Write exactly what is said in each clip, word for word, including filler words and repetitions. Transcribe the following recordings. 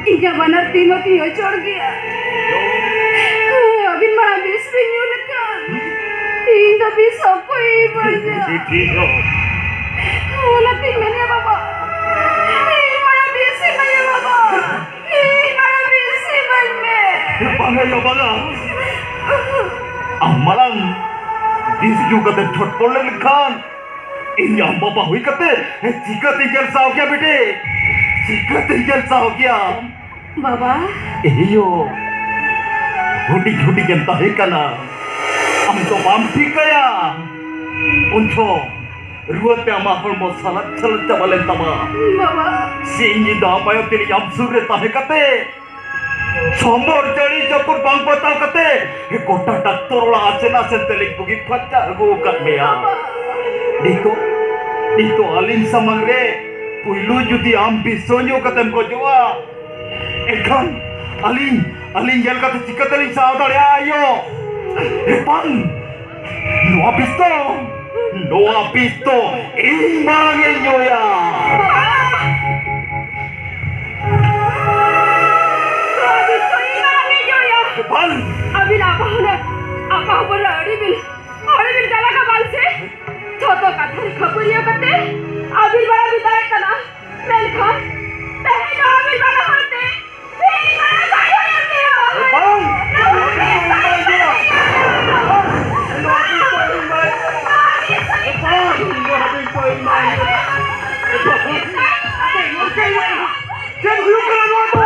ᱤᱧᱟᱹᱜ ᱵᱟᱱᱟᱨ ᱛᱤ ᱢᱟ ᱛᱤ ᱚᱪᱚᱲ ᱜᱮᱭᱟ᱾ ᱟᱹᱵᱤᱱ ᱢᱟ ᱵᱤᱥ ᱵᱤᱱ ᱧᱩ ᱞᱮᱠᱷᱟᱱ ᱤᱧ ᱫᱚ ᱵᱤᱥ ᱚᱠᱚᱭ ᱤᱢᱟᱹᱧᱟ? ᱚᱱᱟᱛᱤᱧ ᱢᱮᱱᱮᱫ ᱵᱟᱵᱟ, ᱤᱧ ᱢᱟ ᱵᱤᱥ ᱤᱢᱟᱹᱧᱟ ᱵᱟᱵᱟ, ᱤᱧ ᱢᱟ ᱵᱤᱥ ᱤᱢᱟᱹᱧ ᱢᱮ᱾ ᱵᱟᱝᱟ ᱭᱳ, ᱵᱟᱝᱟ᱾ ᱟᱢ ᱢᱟᱲᱟᱝ ᱵᱤᱥ ᱧᱩ ᱠᱟᱛᱮ ᱪᱷᱚᱴᱯᱚᱴ ᱞᱮᱱᱠᱷᱟᱱ ᱤᱧ ᱟᱢ ᱵᱟᱵᱟ ᱦᱩᱭ ᱠᱟᱛᱮ ᱪᱤᱠᱟᱹᱛᱮᱧ ᱧᱮᱞ ᱥᱟᱦᱟᱣ ᱠᱮᱭᱟ ᱵᱤᱴᱤ? ᱪᱤᱠᱟᱹᱛᱮᱧ ᱧᱮᱞ ᱥᱟᱦᱟᱣ ᱠᱮᱭᱟ? ᱵᱟᱵᱟ᱾ ᱮᱭᱳ, ᱦᱩᱰᱤᱧ ᱦᱩᱰᱤᱧ ᱮᱢ ᱛᱟᱦᱮᱸ ᱠᱟᱱᱟ, ᱟᱢ ᱫᱚ ᱵᱟᱢ ᱴᱷᱤᱠᱟᱹᱭᱟ᱾ ᱩᱱ ᱡᱚᱦᱚᱜ ᱨᱩᱣᱟᱹ ᱛᱮ ᱟᱢᱟᱜ ᱦᱚᱲᱢᱚ ᱥᱟᱞᱟᱫ ᱥᱟᱞᱟᱫ ᱪᱟᱵᱟ ᱞᱮᱱ ᱛᱟᱢᱟ᱾ ᱵᱟᱵᱟ᱾ ᱥᱤᱧ ᱧᱤᱫᱟᱹ ᱟᱯᱟᱭ ᱛᱤᱱᱤᱡ ᱟᱢ ᱥᱩᱨ ᱨᱮ ᱛᱟᱦᱮᱸ ᱠᱟᱛᱮ ᱥᱚᱢᱵᱚᱨ ᱡᱟᱹᱲᱤ ᱡᱟᱹᱯᱩᱫ ᱵᱟᱝ ᱵᱟᱛᱟᱣ ᱠᱟᱛᱮ ᱜᱚᱴᱟ ᱰᱟᱠᱛᱚᱨ ᱚᱲᱟᱜ ᱟᱥᱮᱱ ᱟᱥᱮᱱ ᱛᱮᱞᱤᱧ ᱵᱩᱜᱤ ᱯᱷᱟᱨᱪᱟ ᱟᱹᱜᱩ ᱟᱠᱟᱫ ᱢᱮᱭᱟ᱾ ᱱᱤᱛᱚᱜ, ᱱᱤᱛᱚᱜ ᱟᱹᱞᱤᱧ ᱥᱟᱢᱟᱝ ᱨᱮ ᱯᱩᱭᱞᱩ ᱡᱩᱫᱤ ᱟᱢ ᱵᱤᱥ ᱧᱩ ᱠᱟᱛᱮᱢ ᱜᱚᱡᱚᱜᱼᱟ, ᱮᱱᱠᱷᱟᱱ ᱟᱹᱞᱤᱧ, ᱟᱹᱞᱤᱧ ᱧᱮᱞ ᱠᱟᱛᱮ ᱪᱤᱠᱟᱹ ᱛᱮᱞᱤᱧ ᱥᱟᱦᱟᱣ ᱫᱟᱲᱮᱭᱟᱜᱼᱟ ᱟᱭᱳ? ᱮ ᱵᱟᱝ, ᱱᱚᱣᱟ ᱵᱤᱥ ᱫᱚ, ᱱᱚᱣᱟ ᱵᱤᱥ ᱫᱚ ᱤᱧ ᱢᱟᱲᱟᱝ ᱤᱧ ᱧᱩᱭᱟ᱾ ᱱᱚᱣᱟ ᱵᱤᱥ ᱫᱚ ᱤᱧ ᱢᱟᱲᱟᱝ ᱤᱧ ᱧᱩᱭᱟ᱾ ᱵᱟᱝ᱾ ᱟᱹᱵᱤᱱ ᱟᱯᱟ ᱦᱩᱱᱟᱹᱝ, ᱟᱯᱟ ᱦᱚᱯᱚᱱ ᱨᱮ ᱟᱹᱰᱤ ᱵᱤᱱ, ᱟᱹᱰᱤ ᱵᱤᱱ ᱪᱟᱞᱟᱠᱟ ᱵᱟᱝ ᱥᱮ? ᱡᱷᱚᱛᱚ ᱠᱟᱛᱷᱟ ᱨᱮ ᱠᱷᱟᱹᱯᱟᱹᱨᱤᱭᱟᱹ ᱠᱟᱛᱮ ᱟᱹᱵᱤᱱ ᱵᱟᱲᱟᱭ ᱵᱤᱱ ᱫᱟᱲᱮᱭᱟᱜ ᱠᱟᱱᱟ᱾ ᱢᱮᱱᱠᱷᱟᱱ ᱛᱮᱦᱮᱧ ᱫᱚ ᱟᱹᱵᱤᱱ ᱵᱟᱲᱟᱭ ᱦᱚᱲ ᱛᱮ ᱵᱟᱝ! ᱪᱮᱫ ᱦᱩᱭᱩᱜ ᱠᱟᱱᱟ ᱱᱚᱣᱟ ᱫᱚ?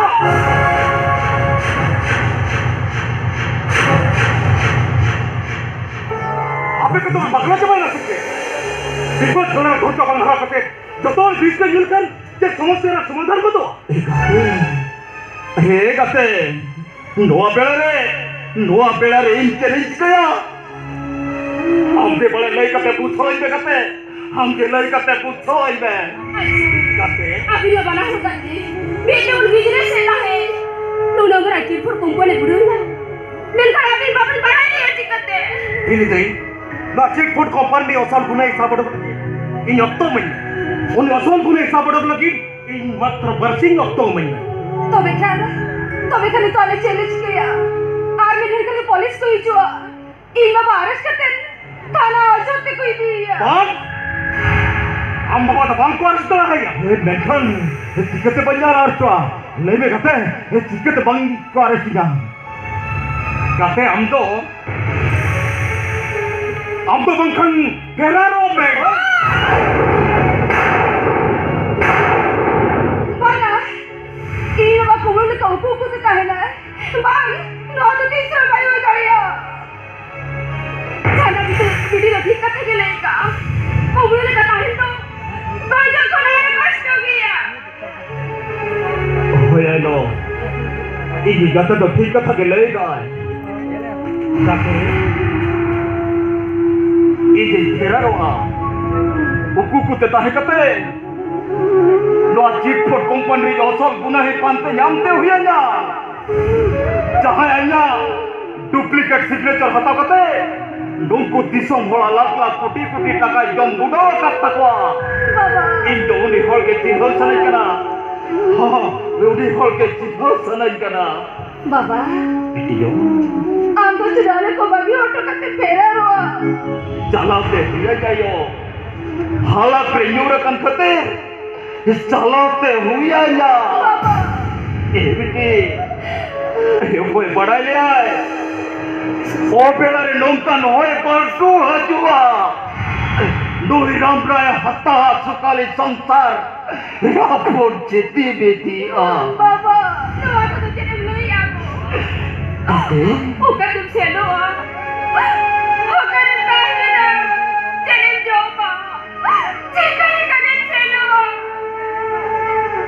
ᱟᱯᱮ ᱠᱚᱫᱚ ᱯᱟᱜᱽᱞᱟ ᱪᱟᱵᱟᱭᱮᱱᱟ ᱥᱮ ᱪᱮᱫ? ᱵᱤᱯᱚᱫ ᱡᱷᱚᱲᱟ ᱜᱷᱚᱨᱠᱟ ᱵᱟᱝ ᱦᱟᱨᱟ ᱠᱟᱛᱮ ᱡᱚᱛᱚ ᱦᱚᱲ ᱵᱤᱥ ᱯᱮ ᱧᱩ ᱞᱮᱠᱷᱟᱱ ᱪᱮᱫ ᱥᱚᱢᱚᱥᱥᱟ ᱨᱮᱱᱟᱜ ᱥᱚᱢᱟᱫᱷᱟᱱ ᱜᱚᱫᱚᱜᱼᱟ? ᱦᱮ ᱜᱟᱛᱮ, ᱱᱚᱣᱟ ᱵᱮᱲᱟ ᱨᱮ, ᱱᱚᱣᱟ ᱵᱮᱲᱟ ᱨᱮ ᱤᱧ ᱪᱮᱫ ᱤᱧ ᱪᱤᱠᱟᱹᱭᱟ? ᱟᱢ ᱜᱮ ᱵᱟᱲᱮ ᱞᱟᱹᱭ ᱠᱟᱛᱮ ᱵᱩᱡᱷᱟᱹᱣᱟᱹᱧ ᱢᱮ ᱜᱟᱛᱮ, ᱟᱢ ᱜᱮ ᱞᱟᱹᱭ ᱠᱟᱛᱮ ᱵᱩᱡᱷᱟᱹᱣᱟᱹᱧ ᱢᱮ ᱜᱟᱛᱮ᱾ ᱟᱹᱵᱤᱱ ᱦᱚᱸ ᱵᱟᱱᱟ ᱦᱚᱲ ᱜᱟᱛᱮ, ᱢᱤᱫ ᱫᱚ ᱩᱱᱤ ᱜᱤᱫᱽᱨᱟᱹ ᱥᱮ ᱛᱟᱦᱮᱸ, ᱱᱩᱱᱟᱹᱜ ᱢᱟᱨᱟᱝ ᱪᱤᱨᱯᱷᱩᱲ ᱠᱚᱢᱯᱟᱹᱱᱤ ᱵᱩᱰᱟᱹᱣ ᱮᱱᱟ, ᱢᱮᱱᱠᱷᱟᱱ ᱟᱹᱵᱤᱱ ᱵᱟᱵᱤᱱ ᱵᱟᱲᱟᱭ ᱞᱮᱭᱟ ᱪᱤᱠᱟᱹᱛᱮ? ᱦᱤᱞᱤ ᱫᱟᱹᱭ, ᱱᱚᱣᱟ ᱪᱤᱴ ᱯᱷᱩᱴ ᱠᱚᱢᱯᱟᱱᱤ ᱟᱥᱚᱞ ᱜᱩᱱᱟᱹ ᱦᱤᱥᱟᱹᱵ ᱚᱰᱚᱠ ᱞᱟᱹᱜᱤᱫ ᱤᱧ ᱚᱠᱛᱚ ᱤᱢᱟᱹᱧ ᱢᱮ᱾ ᱩᱱᱤ ᱟᱥᱚᱞ ᱜᱩᱱᱟᱹ ᱦᱤᱥᱟᱹᱵ ᱚᱰᱚᱠ ᱞᱟᱹᱜᱤᱫ ᱤᱧ ᱢᱟᱛᱨᱚ ᱵᱟᱨᱥᱤᱧ ᱚᱠᱛᱚ ᱤᱢᱟᱹᱧ ᱢᱮ᱾ ᱛᱚᱵᱮ ᱠᱷᱟᱱ, ᱛᱚᱵᱮ ᱠᱷᱟᱱ ᱱᱤᱛᱚᱜ ᱟᱞᱮ ᱪᱮᱫ ᱞᱮ ᱪᱤᱠᱟᱹᱭᱟ? ᱟᱨ ᱢᱤᱫ ᱜᱷᱟᱹᱲᱤ ᱠᱷᱟᱱ ᱜᱮ ᱯᱩᱞᱤᱥ ᱠᱚ ᱦᱤᱡᱩᱜᱼᱟ᱾ ᱤᱧ ᱵᱟᱵᱟ ᱟᱨᱮᱥᱴ ᱠᱟᱛᱮ ᱛᱷᱟᱱᱟ ᱦᱟᱡᱚᱛ ᱛᱮᱠᱚ ᱤᱫᱤᱭᱮᱭᱟ᱾ ᱵᱟᱝ! ᱟᱢ ᱵᱟᱵᱟ ᱫᱚ ᱵᱟᱝ ᱠᱚ ᱟᱨᱮᱥᱴ ᱫᱟᱲᱮᱭᱟᱭᱟ᱾ ᱦᱮᱸ, ᱢᱮᱱᱠᱷᱟᱱ ᱪᱤᱠᱟᱹᱛᱮ ᱵᱟᱹᱧ ᱟᱨᱮᱥᱴᱚᱜᱼᱟ? ᱞᱟᱹᱭ ᱢᱮ ᱜᱟᱛᱮ, ᱪᱤᱠᱟᱹᱛᱮ ᱵᱟᱝ ᱠᱚ ᱟᱨᱮᱥᱴᱤᱧᱟ? ᱜᱟᱛᱮ, ᱟᱢ ᱫᱚ, ᱟᱢ ᱫᱚ ᱵᱟᱝᱠᱷᱟᱱ ᱯᱷᱮᱨᱟᱨᱚᱜ ᱢᱮ᱾ ᱵᱟᱝᱟ, ᱤᱧ ᱵᱟᱵᱟ ᱠᱩᱢᱵᱽᱲᱩ ᱞᱮᱠᱟ ᱩᱠᱩ ᱩᱠᱩ ᱛᱮ ᱛᱟᱦᱮᱱᱟᱭ᱾ ᱵᱟᱝ, ᱱᱚᱣᱟ ᱫᱚ ᱛᱤᱥ ᱦᱚᱸ ᱵᱟᱭ ᱦᱩᱭ ᱫᱟᱲᱮᱭᱟᱜᱼᱟ᱾ ᱡᱟᱦᱟᱸ ᱵᱤᱴᱤ, ᱵᱤᱴᱤ ᱫᱚ ᱴᱷᱤᱠ ᱠᱟᱛᱷᱟ ᱜᱮ ᱞᱟᱹᱭ ᱠᱟᱜᱼᱟ᱾ ᱠᱩᱢᱵᱽᱲᱩ ᱞᱮᱠᱟ ᱛᱟᱦᱮᱱ ᱫᱚ ᱜᱚᱡᱚᱜ ᱠᱷᱚᱱ ᱦᱚᱸ ᱠᱚᱥᱴᱚ ᱜᱮᱭᱟ᱾ ᱦᱳᱭ, ᱟᱭᱳ, ᱤᱧᱤᱡ ᱜᱟᱛᱮ ᱫᱚ ᱴᱷᱤᱠ ᱠᱟᱛᱷᱟ ᱜᱮ ᱞᱟᱹᱭ ᱠᱟᱜᱼᱟᱭ᱾ ᱜᱟᱛᱮ, ᱤᱧᱤᱧ ᱯᱷᱮᱨᱟᱨᱚᱜᱼᱟ᱾ ᱩᱠᱩ ᱩᱠᱩ ᱛᱮ ᱛᱟᱦᱮᱸ ᱠᱟᱛᱮ ᱱᱚᱣᱟ ᱪᱤᱴ ᱯᱷᱚᱴ ᱠᱳᱢᱯᱟᱱᱤ ᱨᱤᱱᱤᱡ ᱚᱥᱚᱞ ᱜᱩᱱᱟᱹᱦᱤ ᱯᱟᱱᱛᱮ ᱧᱟᱢ ᱛᱮ ᱦᱩᱭ ᱟᱹᱧᱟ᱾ ᱡᱟᱦᱟᱸᱭ ᱟᱭᱟᱜ ᱰᱩᱯᱞᱤᱠᱮᱴ ᱥᱤᱜᱽᱱᱮᱪᱟᱨ ᱦᱟᱛᱟᱣ ᱠᱟᱛᱮ ᱱᱩᱠᱩ ᱫᱤᱥᱚᱢ ᱦᱚᱲᱟᱜ ᱞᱟᱠᱷ ᱞᱟᱠᱷ ᱠᱳᱴᱤ ᱠᱳᱴᱤ ᱴᱟᱠᱟᱭ ᱡᱚᱢ ᱜᱩᱰᱟᱹᱣ ᱟᱠᱟᱫ ᱛᱟᱠᱚᱣᱟ᱾ ᱵᱟᱵᱟ᱾ ᱤᱧ ᱫᱚ ᱩᱱᱤ ᱦᱚᱲ ᱜᱮ ᱪᱤᱱᱦᱟᱹᱣ ᱥᱟᱱᱟᱧ ᱠᱟᱱᱟ᱾ ᱦᱚᱸ, ᱩᱱᱤ ᱦᱚᱲ ᱜᱮ ᱪᱤᱱᱦᱟᱹᱣ ᱥᱟᱱᱟᱧ ᱠᱟᱱᱟ᱾ ᱵᱟᱵᱟ, ᱵᱤᱴᱤᱭᱳ᱾ ᱟᱢ ᱫᱚ ᱪᱮᱫᱟᱜ ᱟᱞᱮ ᱠᱚ ᱵᱟᱹᱜᱤ ᱦᱚᱴᱚ ᱠᱟᱛᱮ ᱯᱷᱮᱨᱟᱨᱚᱜᱼᱟ? ᱪᱟᱞᱟᱣ ᱛᱮ ᱦᱩᱭ ᱟᱭᱳ᱾ ᱦᱟᱞᱟᱛ ᱨᱮ ᱧᱩᱨ ᱟᱠᱟᱱ ᱠᱷᱟᱹᱛᱤᱨ ᱪᱟᱞᱟᱣ ᱛᱮ ᱦᱩᱭ ᱟᱭᱟ᱾ ᱮ ᱵᱤᱴᱤ, ᱚᱠᱚᱭ ᱵᱟᱲᱟᱭ ᱞᱮᱭᱟᱭ, ᱚᱵᱮᱲᱟ ᱨᱮ ᱱᱚᱝᱠᱟᱱ ᱦᱚᱭ ᱵᱟᱹᱨᱰᱩ ᱦᱤᱡᱩᱜᱼᱟ᱾ ᱱᱩᱭ ᱨᱟᱢ ᱨᱟᱭ ᱦᱟᱛᱟᱣᱟ ᱥᱩᱠᱟᱞᱤ ᱥᱚᱝᱥᱟᱨ ᱨᱟᱯᱩᱫ ᱡᱤᱛᱤ ᱵᱤᱛᱤᱜᱼᱟ᱾ ᱵᱟᱵᱟ, ᱱᱚᱣᱟ ᱠᱚᱫᱚ ᱪᱮᱫ ᱮᱢ ᱞᱟᱹᱭᱮᱜᱼᱟ ᱜᱚ? ᱟᱫᱚ? ᱚᱠᱟᱛᱮᱢ ᱥᱮᱱᱚᱜᱼᱟ? ᱚᱠᱟᱨᱮᱢ ᱛᱟᱦᱮᱱᱟ? ᱪᱮᱫ ᱮᱢ ᱡᱚᱢᱟ? ᱪᱤᱠᱟᱹ ᱞᱮᱠᱟᱛᱮᱢ ᱥᱮᱱᱚᱜᱼᱟ?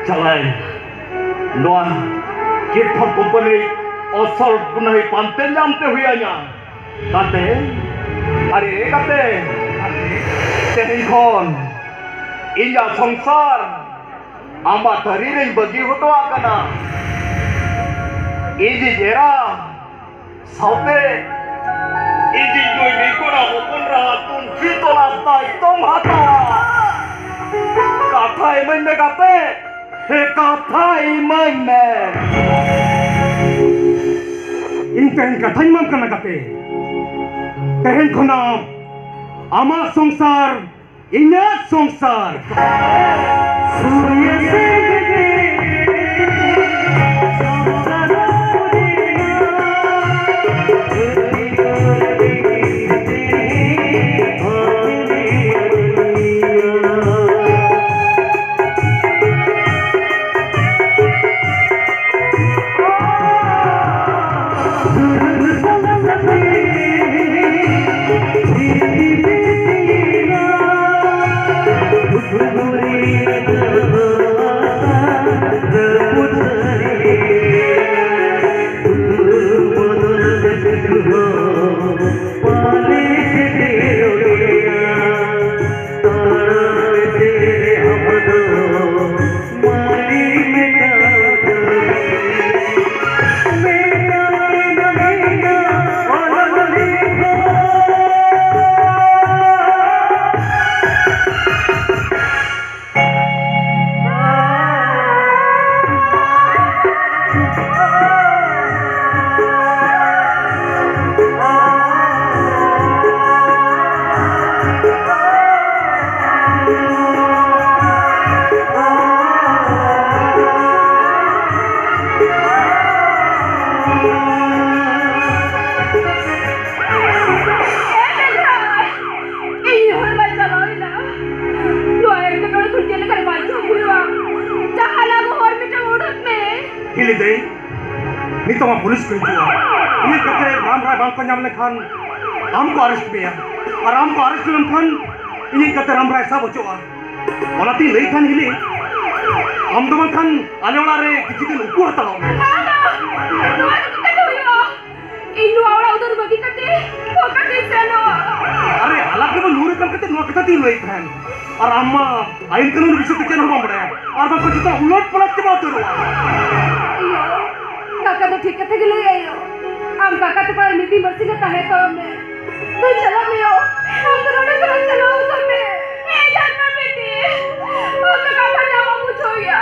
ᱪᱟᱞᱟᱭ, ᱱᱚᱣᱟ ᱪᱤᱴ ᱯᱷᱚᱴ ᱠᱳᱢᱯᱟᱱᱤ ᱚᱥᱚᱞ ᱜᱩᱱᱟᱹᱦᱤ ᱯᱟᱱᱛᱮ ᱧᱟᱢ ᱛᱮ ᱦᱩᱭ ᱟᱹᱧᱟ᱾ ᱠᱟᱛᱮ, ᱟᱨᱮ ᱠᱟᱛᱮ, ᱛᱮᱦᱮᱧ ᱠᱷᱚᱱ ᱤᱧᱟᱜ ᱥᱚᱝᱥᱟᱨ ᱟᱢᱟᱜ ᱛᱟᱹᱨᱤ ᱨᱮᱧ ᱵᱟᱹᱜᱤ ᱦᱚᱴᱚᱣᱟᱜ ᱠᱟᱱᱟ᱾ ᱤᱧᱤᱡ ᱮᱨᱟ ᱥᱟᱶᱛᱮ ᱤᱧᱤᱡ ᱱᱩᱭ ᱢᱤᱫ ᱠᱚᱲᱟ ᱦᱚᱯᱚᱱ ᱨᱟ ᱛᱩᱱᱠᱷᱤ ᱛᱚᱞᱟᱥ ᱛᱟᱭ ᱛᱚᱢ ᱦᱟᱛᱟᱣᱟ᱾ ᱠᱟᱛᱷᱟ ᱤᱢᱟᱹᱧ ᱢᱮ ᱜᱟᱛᱮ᱾ ᱦᱮᱸ, ᱠᱟᱛᱷᱟ ᱤᱢᱟᱹᱧ ᱢᱮ᱾ ᱤᱧ ᱛᱮᱦᱮᱧ ᱠᱟᱛᱷᱟᱧ ᱮᱢᱟᱢ ᱠᱟᱱᱟ ᱜᱟᱛᱮ᱾ ᱛᱮᱦᱮᱧ ᱠᱷᱚᱱᱟᱜ ᱟᱢᱟᱜ ᱥᱚᱝᱥᱟᱨ ᱤᱧᱟᱹᱜ ᱥᱚᱝᱥᱟᱨ᱾ ᱤᱧ ᱦᱚᱲ ᱵᱟᱭ ᱪᱟᱞᱟᱣ ᱮᱱᱟ᱾ ᱱᱚᱣᱟ ᱮᱴᱠᱮᱴᱚᱬᱮ ᱠᱷᱚᱱ ᱪᱮᱫ ᱞᱮᱠᱟᱨᱮ ᱵᱟᱧᱪᱟᱣ ᱦᱩᱭᱩᱜᱼᱟ? ᱡᱟᱦᱟᱱᱟᱜ ᱦᱚᱨ ᱢᱤᱫᱴᱟᱝ ᱩᱰᱩᱠ ᱢᱮ᱾ ᱦᱤᱞᱤ ᱫᱟᱹᱭ, ᱱᱤᱛᱚᱜ ᱢᱟ ᱯᱩᱞᱤᱥ ᱠᱚ ᱦᱤᱡᱩᱜᱼᱟ᱾ ᱤᱧᱟᱹᱜ ᱜᱟᱛᱮ ᱨᱟᱢ ᱨᱟᱭ ᱵᱟᱝ ᱠᱚ ᱧᱟᱢ ᱞᱮᱠᱷᱟᱱ ᱟᱢ ᱠᱚ ᱟᱨᱮᱥᱴ ᱢᱮᱭᱟ, ᱟᱨ ᱟᱢ ᱠᱚ ᱟᱨᱮᱥᱴ ᱞᱮᱱᱠᱷᱟᱱ ᱤᱧᱤᱡ ᱜᱟᱛᱮ ᱨᱟᱢ ᱨᱟᱭ ᱥᱟᱵ ᱦᱚᱪᱚᱜᱼᱟ᱾ ᱚᱱᱟᱛᱤᱧ ᱞᱟᱹᱭᱮᱫ ᱛᱟᱦᱮᱱ ᱦᱤᱞᱤ, ᱟᱢ ᱫᱚ ᱵᱟᱝᱠᱷᱟᱱ ᱟᱞᱮ ᱚᱲᱟᱜ ᱨᱮ ᱠᱤᱪᱷᱩ ᱫᱤᱱ ᱩᱠᱩ ᱦᱟᱛᱟᱲᱚᱜ ᱢᱮ᱾ ᱵᱟᱝ, ᱱᱚᱣᱟ ᱫᱚ ᱪᱤᱠᱟᱹᱛᱮ ᱦᱩᱭᱩᱜᱼᱟ? ᱤᱧ ᱱᱚᱣᱟ ᱚᱲᱟᱜ ᱩᱫᱟᱹᱨ ᱵᱟᱹᱜᱤ ᱠᱟᱛᱮ ᱚᱠᱟᱛᱮᱧ ᱥᱮᱱᱚᱜᱼᱟ? ᱟᱨᱮ, ᱦᱟᱞᱟᱛ ᱜᱮᱵᱚᱱ ᱧᱩᱨ ᱟᱠᱟᱱ ᱠᱷᱟᱹᱛᱤᱨ ᱱᱚᱣᱟ ᱠᱟᱛᱷᱟ ᱛᱤᱧ ᱞᱟᱹᱭᱮᱫ ᱛᱟᱦᱮᱱ᱾ ᱟᱨ ᱟᱢ ᱢᱟ ᱟᱭᱤᱱ ᱠᱟᱹᱱᱩᱱ ᱵᱤᱥᱚᱭ ᱛᱮ ᱪᱮᱫ ᱦᱚᱸ ᱵᱟᱢ ᱵᱟᱲᱟᱭᱟ, ᱟᱨ ᱵᱟᱝᱠᱷᱟᱱ ᱡᱚᱛᱚ ᱩᱞᱟᱹᱴ ᱯᱟᱞᱟᱴ ᱪᱟᱵᱟ ᱩᱛᱟᱹᱨᱚᱜᱼᱟ᱾ ᱟᱭᱳ, ᱠᱟᱠᱟ ᱫᱚ ᱴᱷᱤᱠ ᱠᱟᱛᱷᱟ ᱜᱮ ᱞᱟᱹᱭ ᱟᱭᱳ᱾ ᱟᱢ ᱠᱟᱠᱟ ᱛᱟᱠᱚ ᱟᱨ ᱢᱤᱫ ᱫᱤᱱ ᱵᱟᱨᱥᱤᱧ ᱜᱮ ᱛᱟᱦᱮᱸ ᱦᱚᱪᱚᱣᱟᱜ ᱢᱮ᱾ ᱫᱩᱧ ᱪᱟᱞᱟᱜ ᱢᱮᱭᱳ, ᱟᱢ ᱫᱚ ᱱᱚᱰᱮ ᱠᱷᱚᱱᱟᱜ ᱪᱟᱞᱟᱣ ᱦᱚᱪᱚᱜ ᱢᱮ᱾ ᱦᱮᱸ, ᱡᱟᱱᱢᱟ ᱵᱤᱴᱤ, ᱟᱢ ᱫᱚ ᱠᱟᱛᱷᱟ ᱧᱟᱢ ᱵᱟᱢ ᱵᱩᱡᱷᱟᱹᱣ ᱜᱮᱭᱟ᱾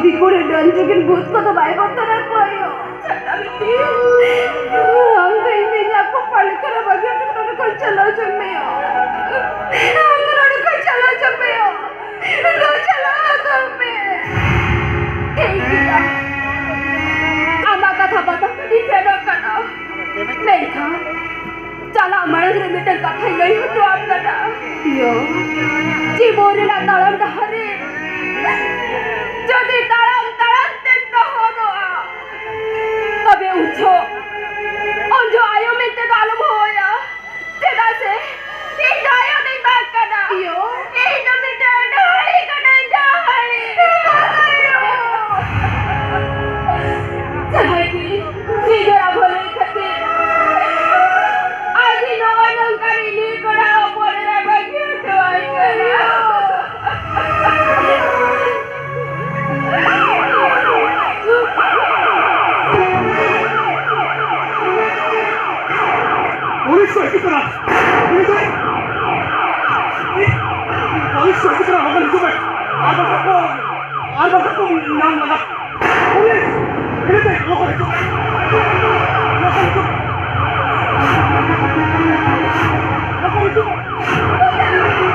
ᱫᱤᱠᱩ ᱨᱮ ᱰᱟᱹᱱ ᱡᱩᱜᱤᱱ ᱵᱷᱩᱛ ᱠᱚᱫᱚ ᱵᱟᱭ ᱵᱚᱛᱚᱨ ᱟᱠᱚᱣᱟ ᱭᱳ᱾ ᱪᱷᱟᱰᱟ ᱵᱤᱴᱤ, ᱟᱢ ᱫᱚ ᱤᱧ ᱫᱚ ᱤᱧᱟᱜ ᱠᱚᱯᱟᱞ ᱞᱮᱠᱟ ᱨᱮ ᱵᱟᱹᱜᱤ ᱦᱚᱴᱚ ᱠᱟᱛᱮ ᱱᱚᱰᱮ ᱠᱷᱚᱱ ᱪᱟᱞᱟᱣ ᱦᱚᱪᱚᱜ ᱢᱮ ᱭᱳ᱾ ᱟᱢ ᱫᱚ ᱱᱚᱰᱮ ᱠᱷᱚᱱ ᱪᱟᱞᱟᱣ ᱦᱚᱪᱚᱜ ᱢᱮ ᱭᱳ᱾ ᱫᱩ ᱪᱟᱞᱟᱣ ᱦᱚᱪᱚᱜ ᱢᱮ᱾ ᱴᱷᱤᱠ ᱜᱮᱭᱟ, ᱟᱢᱟᱜ ᱠᱟᱛᱷᱟ ᱵᱟᱛᱟᱣ ᱤᱧ ᱥᱮᱱᱚᱜ ᱠᱟᱱᱟ, ᱢᱮᱱᱠᱷᱟᱱ ᱪᱟᱞᱟᱜ ᱢᱟᱲᱟᱝ ᱨᱮ ᱢᱤᱫᱴᱟᱝ ᱠᱟᱛᱷᱟᱧ ᱞᱟᱹᱭ ᱦᱚᱴᱚ ᱟᱢ ᱠᱟᱱᱟ᱾ ᱭᱳ᱾ ᱡᱤᱵᱚᱱ ᱨᱮᱱᱟᱜ ᱛᱟᱲᱟᱢ ᱰᱟᱦᱟᱨ ᱨᱮ ᱡᱩᱫᱤ ᱛᱟᱲᱟᱢ ᱛᱟᱲᱟᱢ ᱛᱮᱢ ᱫᱚᱦᱚ ᱜᱚᱜᱼᱟ, ᱛᱚᱵᱮ ᱩᱱ ᱡᱚᱦᱚᱜ, ᱩᱱ ᱡᱚᱦᱚᱜ ᱟᱭᱳ ᱢᱮᱱᱛᱮ ᱫᱚ ᱟᱞᱚᱢ ᱦᱚᱦᱚᱭᱟ᱾ ᱪᱮᱫᱟᱜ ᱥᱮ ᱤᱧ ᱫᱚ ᱟᱭᱳ ᱫᱚᱧ ᱵᱟᱝ ᱠᱟᱱᱟ᱾ ᱭᱳ᱾ ᱤᱧ ᱫᱚ ᱢᱤᱫᱴᱟᱝ ᱰᱟᱹᱦᱟᱹᱲᱤ ᱠᱟᱹᱱᱟᱹᱧ, ᱰᱟᱹᱦᱟᱹᱲᱤ᱾ ᱡᱟᱦᱟᱸᱭ ᱜᱮ ᱱᱤᱡᱮᱨᱟᱜ ᱵᱷᱟᱹᱞᱟᱹᱭ ᱠᱷᱟᱹᱛᱤᱨ ᱟᱡ ᱱᱚᱜᱼᱚᱭ ᱱᱚᱝᱠᱟᱱ ᱤᱞᱤ ᱠᱚᱲᱟ ᱦᱚᱯᱚᱱ ᱮᱨᱟ ᱵᱟᱹᱜᱤ ᱦᱚᱴᱚ ᱟᱭ ᱠᱟᱱᱟ᱾ ᱯᱩᱞᱤᱥ ᱠᱚ ᱦᱤᱡᱩᱜ ᱠᱟᱱᱟ᱾ ᱩᱱᱤ ᱫᱚ, ᱯᱩᱞᱤᱥ ᱠᱚ ᱦᱤᱡᱩᱜ ᱠᱟᱱᱟ, ᱞᱚᱜᱚᱱ ᱦᱤᱡᱩᱜ ᱢᱮ᱾ ᱟᱨ ᱵᱟᱝᱠᱷᱟᱱ ᱠᱚ, ᱟᱨ ᱵᱟᱝᱠᱷᱟᱱ ᱠᱚ ᱧᱟᱢ ᱞᱟᱜᱟ᱾ ᱯᱩᱞᱤᱥ, ᱤᱫᱤ ᱯᱮ, ᱞᱚᱜᱚᱱ ᱦᱤᱡᱩᱜ ᱢᱮ᱾ ᱞᱚᱜᱚᱱ ᱦᱤᱡᱩᱜ ᱢᱮ᱾ ᱞᱚᱜᱚᱱ ᱦᱤᱡᱩᱜ ᱢᱮ᱾